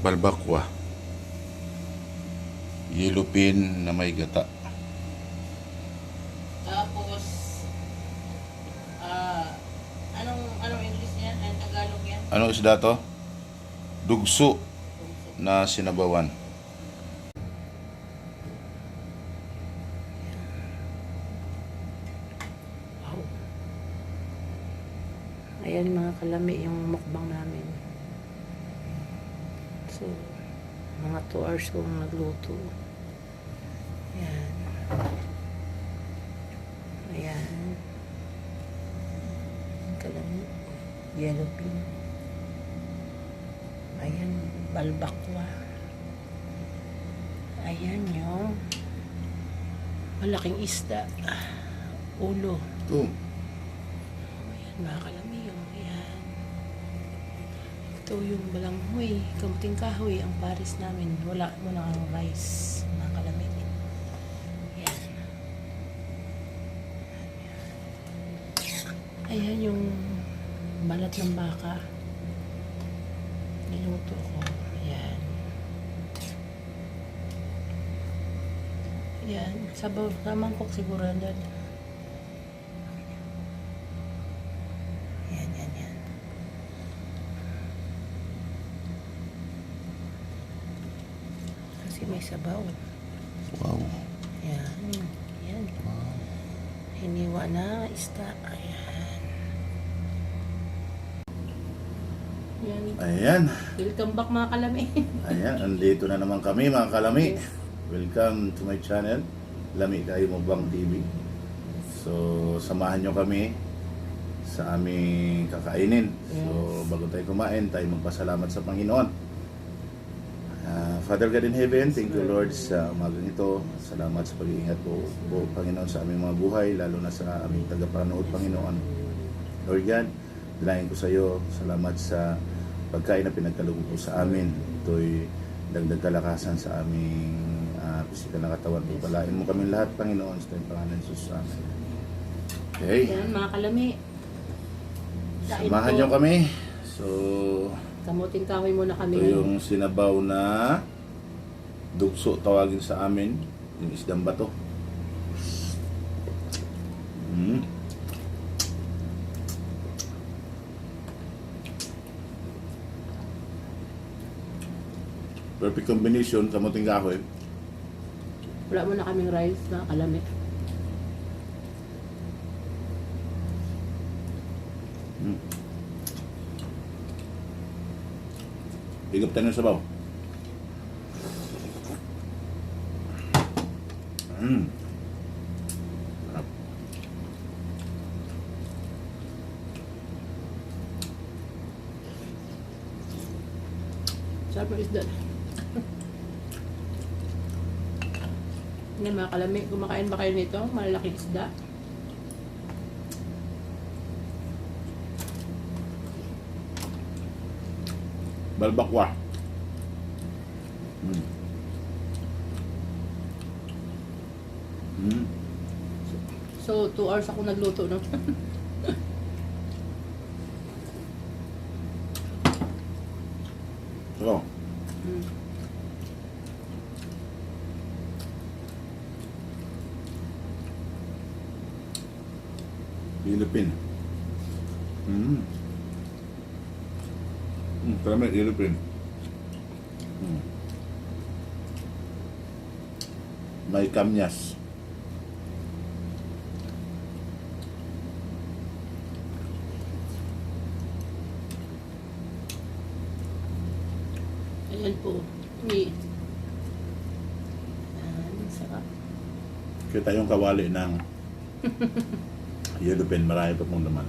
balbakwa, yellow pin na may gata. Tapos, anong English yan? Anong Tagalog yan? Anong isda to? Dugso na sinabawan. Wow. Ayan mga kalami yung mukbang namin. So, mga 2 hours kong nagluto. Ayan. Ayan. Kalami. Yellow pin. Ayan, balbakwa. Ayan yung malaking isda. Ulo. Ito. Ayan, mga kalami yung ayan. Ito yung balanghoy, kamuting kahoy, ang pares namin. Wala mo na ang rice, mga kalami. Ayan. Ayan yung balat ng baka. Niluto ko. Ayan. Ayan. Sabaw. Sa mangkok siguro yan. Ayan, yan, yan. Kasi may sabaw. Wow. Ayan. Ayan. Wow. Hiniwa na isda. Ayan. Ayan. Ayan. Welcome back mga kalami. Ayan, andito na naman kami mga kalami. Yes. Welcome to my channel, Lami Kayo Mukbang TV. So, samahan nyo kami sa aming kakainin. So, bago tayo kumain, tayo magpasalamat sa Panginoon. Father God in heaven, thank you Lord sa umagang ito. Salamat sa pag-iingat po, Panginoon, sa aming mga buhay, lalo na sa aming tagapanood, Panginoon. Lord God, dalangin ko sa iyo, salamat sa pagkain na pinagkaloob po sa amin. Ito'y dagdag kalakasan sa aming pisikal na katawan. Pagpalain mo kami lahat, Panginoon, sa tayong pangalan ng Jesus. Amen. Okay. Ayan mga kalami. Kain Samahan po. nyo kami. So, Kamuting kahoy muna kami. ito yung sinabaw na dugso tawagin sa amin. Yung isdang bato. Perfect combination, kamuting kahoy. Wala muna kaming rice na kalami. Higop tayo ng sabaw. Sarap. Sarap ng isda. Yan mga kalami, kumakain ba kayo nito? Malalaking isda. Balbakwa. So, 2 hours ako nagluto, no? So, Philippine. Tama, Philippine. May kamyas. Ayan po. Ayan, sarap. Kita yung kawali ng yellow pin, marami pa pong naman.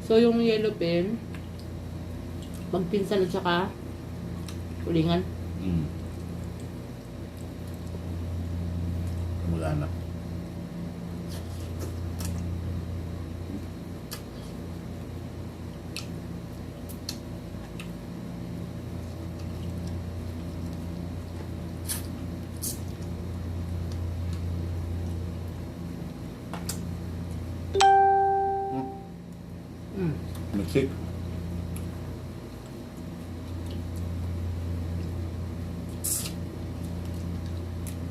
So, yung yellow pin, magpinsan at saka ulingan. Kamag-anak. Sick.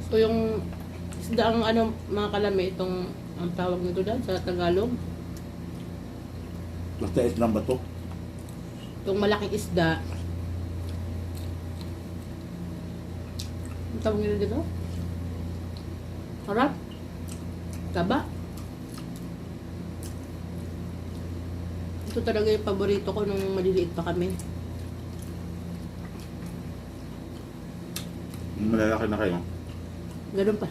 So yung isda ang ano mga kalami, itong ang tawag nito dyan sa Tagalog. Basta islang bato. Itong malaking isda. Ang tawag nito dito? Harap? Kaba? Ito talaga yung paborito ko nung maliliit pa kami. Malalaki na kayo. Ganun pa.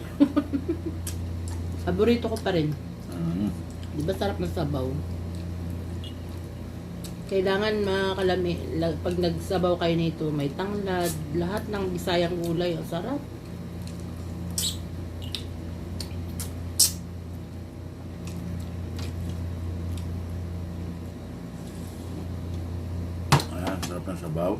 Paborito ko pa rin. Mm. Di ba sarap ng sabaw? Kailangan mga kalami, pag nagsabaw kayo nito, may tanglad, lahat ng Bisayang gulay, ang sarap. Ayan, sarap ng sabaw.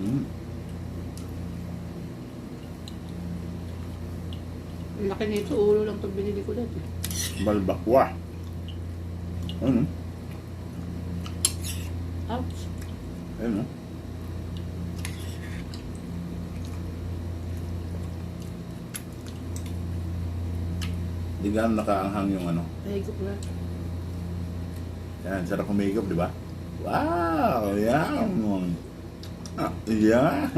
Mm. Ang laki nito, ulo lang itong binili ko dati. Balbakwa. Ano? Ouch! Ano? Di ganun nakaanghang yung ano. Mahigop na. Yan, sarap humigop, di ba? Wow! Yan! Ah, yan!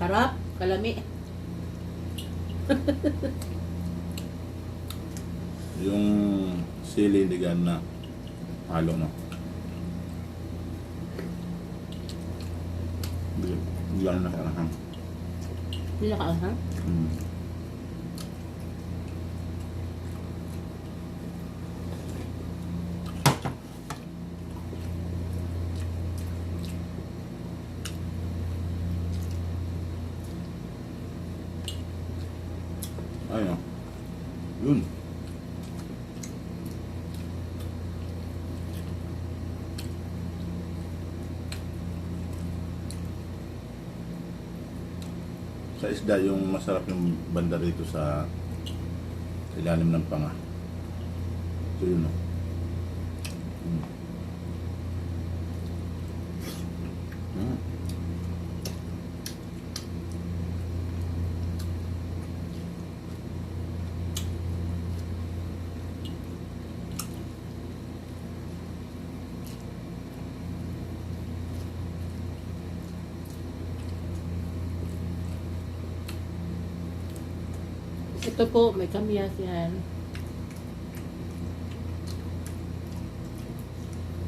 Sarap, kalami. Yung sili, di ganun na halo, no? Di ganun nakaanghang. Hindi nakaanghang. Mm. Ayun. Yun. Sa isda yung masarap yung banda rito sa ilalim ng panga. Ito yun, no? Mm. Mm. Ito po, may kamyas yan.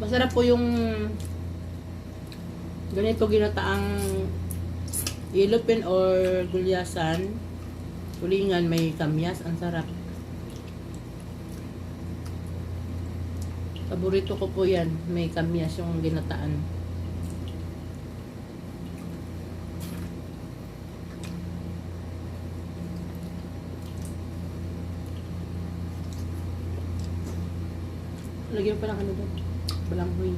Masarap po yung ganito ginataang yellowfin or gulyasan. Tulingan, may kamyas. Ang sarap. Paborito ko po yan. May kamyas yung ginataan. Lagyan pa lang ano doon. Balanghoy.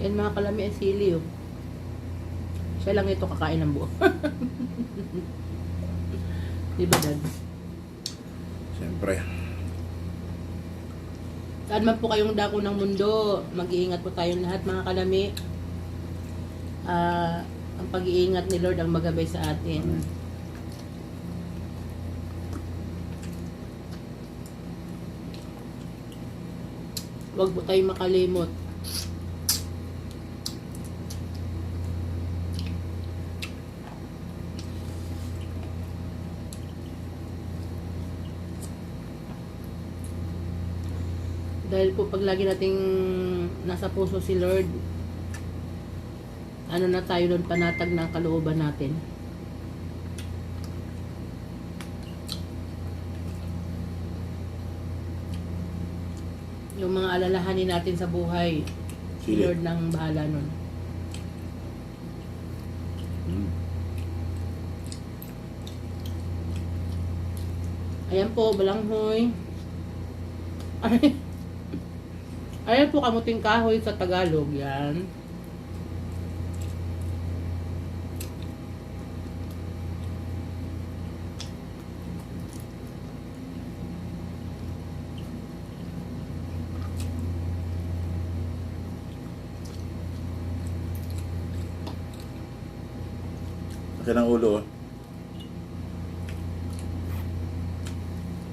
Yan mga kalami ang sili oh. Siya lang ito kakain ng buo. Diba dad? Siyempre. Saan man po kayong dako ng mundo, mag-iingat po tayong lahat mga kalami. Ang pag-iingat ni Lord ang magabay sa atin. Huwag po tayong makalimot. Dahil po pag lagi nating nasa puso si Lord, ano na tayo doon, panatag ng kalooban natin. Yung mga alalahanin natin sa buhay, si Sili. Lord nang bahala nun. Mm. Ayan po, balanghoy. Ay, ayan po, kamuting kahoy sa Tagalog. Yan. Laki ng ulo. Oh.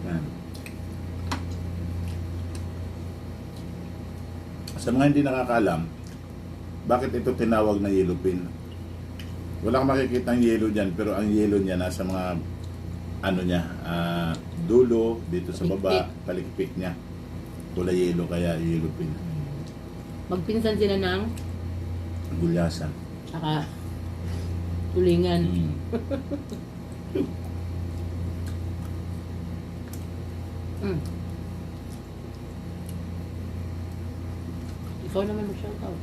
Yan. Sa mga hindi nakakaalam, bakit ito tinawag na yellow pin? Wala kang makikita ng yellow dyan, pero ang yellow niya nasa mga ano niya, dulo, dito sa baba, palikpik niya. Kulay yellow, kaya yellow pin. Magpinsan sila ng Gulyasan. saka tulingan. Mm. Mm. Ikaw naman mag-shoutout.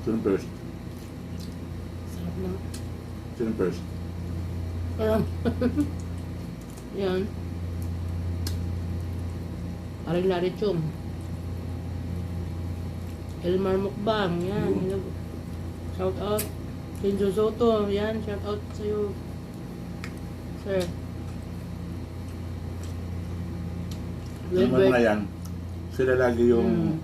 Sino first? Sarap na. Sino first? Ayan. Yan. Aring Larichong. Elmar Mukbang. Yan. Hello. Shout out. Kenzo Soto. Yan. Shout out sa'yo. Sir. Yung mga yan, sila lagi yung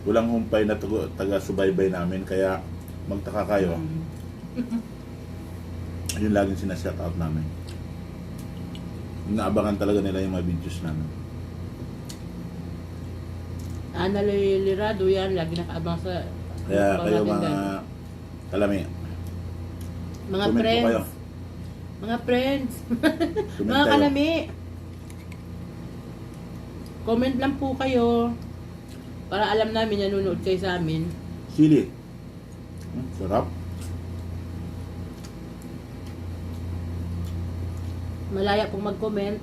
walang humpay na taga-subaybay namin, kaya magtaka kayo. Yun laging sinashout out namin. Inaabangan talaga nila yung mga videos namin. Ana Lirado yan. Lagi nakaabang sa Kaya kayo natin mga dyan. kalami, Mga comment po friends. kayo. Mga friends. Comment Mga kayo. kalami. Comment lang po kayo. Para alam namin nanonood kayo sa amin. Sili. Sarap. Malaya pong mag-comment.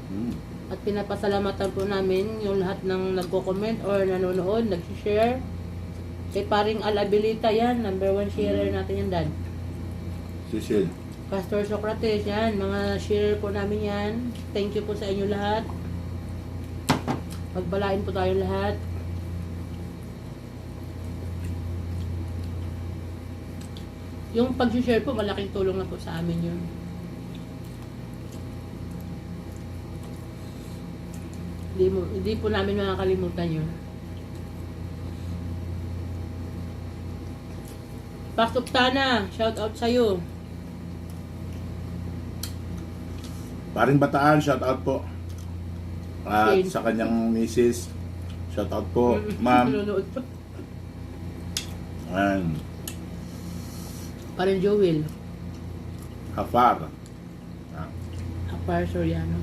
Mm. At pinapasalamatan po namin yung lahat ng nagko-comment or nanonood, nag-share. Kay paring Alabilita yan, number 1 sharer natin yan, Dad. Sisil. Pastor Socrates, yan, mga sharer po namin yan. Thank you po sa inyo lahat. Magbalain po tayo lahat. Yung pag-share po, malaking tulong na po sa amin yun. Hindi po namin makakalimutan yun. Pastor Tana, shout out sa'yo. Paring Bataan, shout out po. At Okay. sa kanyang misis, shout out po, ma'am. Nanonood po. And Parang Joel. Hafar. Ah, Apar Soriano.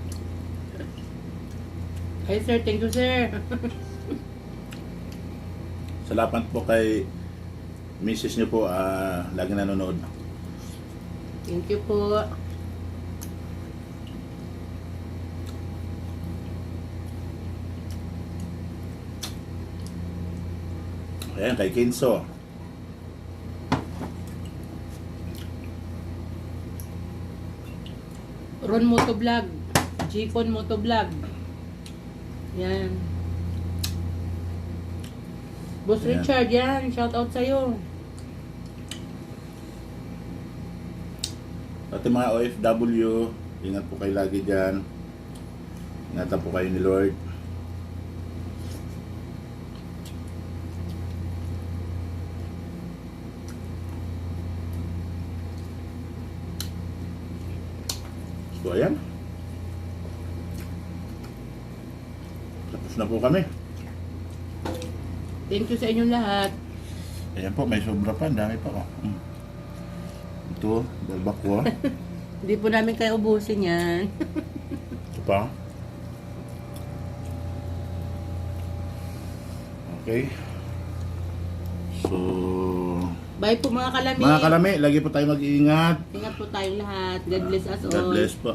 Hi sir, thank you sir. Salamat po kay misis niyo po, lagi nanonood. Thank you po. Ayan, kay Kinso. Ron Motovlog. Jipon Motovlog. Yan. Boss Ayan. Richard, yan. Shout out sa'yo. At yung mga OFW, ingat po kayo lagi dyan. Ingatan po kayo ni Lord. So ayan. Tapos na po kami. Thank you sa inyong lahat. Ayan po, may sobra pa. Ang dami pa. Oh. Ito, balbakwa. Hindi po namin kayo ubusin yan. Ito pa. Okay. So, Bye po mga kalami. mga kalami, lagi po tayo mag-iingat. Ingat po tayong lahat. God bless us all. God bless po.